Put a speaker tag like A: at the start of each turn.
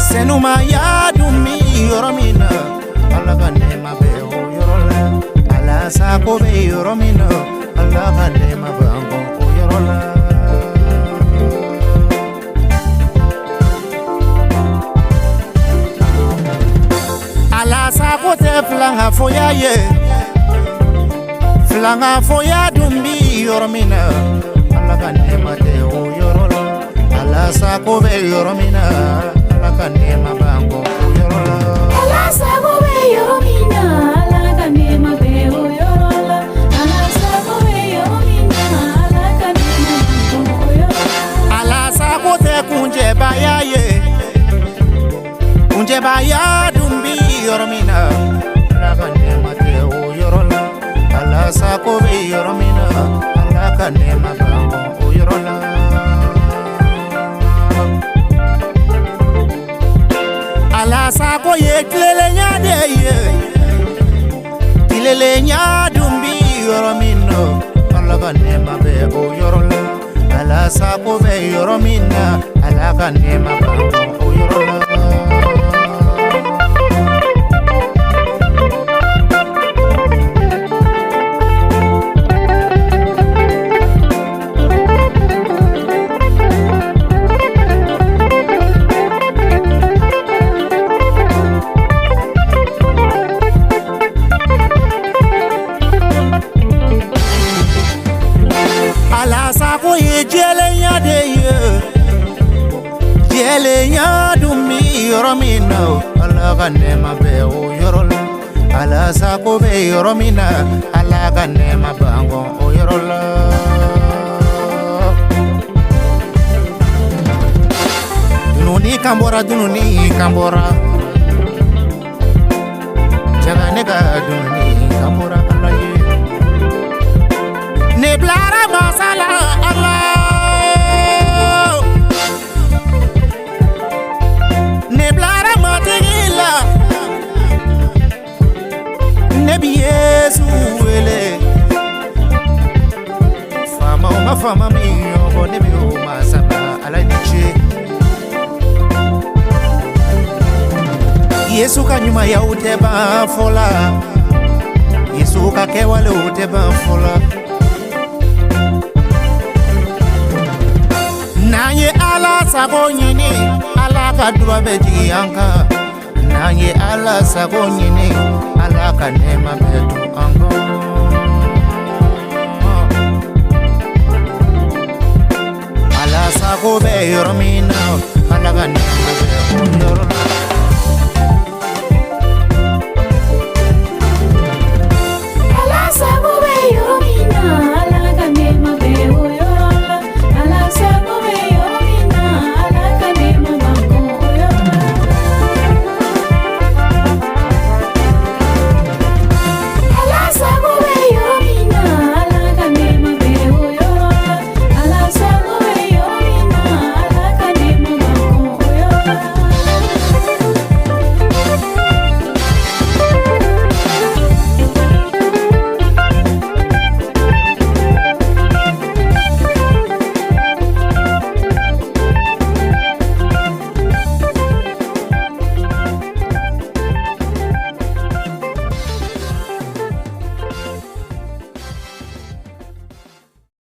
A: Senumaya dun bi yɔrɔ min na, Ala ka nɛɛma bɛ o yɔrɔ la. Ala sago bɛ yɔrɔ min na, Ala ka nɛɛma b'an kɔ o yɔrɔ la. Ala sago tɛ filankafoya ye, filankafoya dun bi yɔrɔ min na, Ala ka nɛɛma tɛ o yɔrɔ la. Ala sago bɛ yɔrɔ min na, Ala ka nɛɛma b'an kɔ o yɔrɔ la.
B: Ala sago bɛ yɔrɔ min na, Ala ka nɛɛma bɛ o yɔrɔ la. Ala sago bɛ yɔrɔ min na, Ala ka nɛɛma b'an kɔ o yɔrɔ la.
A: Ala sago tɛ kuncɛbaya ye, kuncɛbaya dun bi yɔrɔ min na, Ala ka nɛɛma tɛ o yɔrɔ la. Ala sago bɛ yɔrɔ min na, Ala ka nɛɛma b'an kɔ o yɔrɔ la. Ala sago ye tilelenya de ye, tilelenya dun bi yɔrɔ min na, Ala ka nɛɛma bɛ o yɔrɔ la. Ala sago bɛ yɔrɔ min na, Ala ka nɛɛma b'an kɔ o yɔrɔ la. Ala sago ye jɛlenya de ye, jɛlenya dun bi yɔrɔ min na, Ala ka nɛɛma bɛ o yɔrɔ la. Ala sago bɛ yɔrɔ min na, Ala ka nɛɛma b'an kɔ o yɔrɔ la. Dununi kan bɔra, dununi kan bɔra, jaga ne ka dununi kan bɔra Ala ye. Ne bilara masa la Ala, ne bilara matigi la, ne bi Yesu wele. Faamaw ma faama min ɲɔgɔn, ne bi o masa la, Ala ni ce. Yesu ka ɲumanyaw tɛ ban fɔ la, Yesu ka kɛwalew tɛ ban fɔ la. N'an ye Ala sago ɲini, Ala ka duba bɛ jigin an kan. N'an ye Ala sago ɲini, Ala ka nɛɛma bɛ to an kan. Ala sago bɛ yɔrɔ min na, Ala ka nɛɛma bɛ o yɔrɔ la.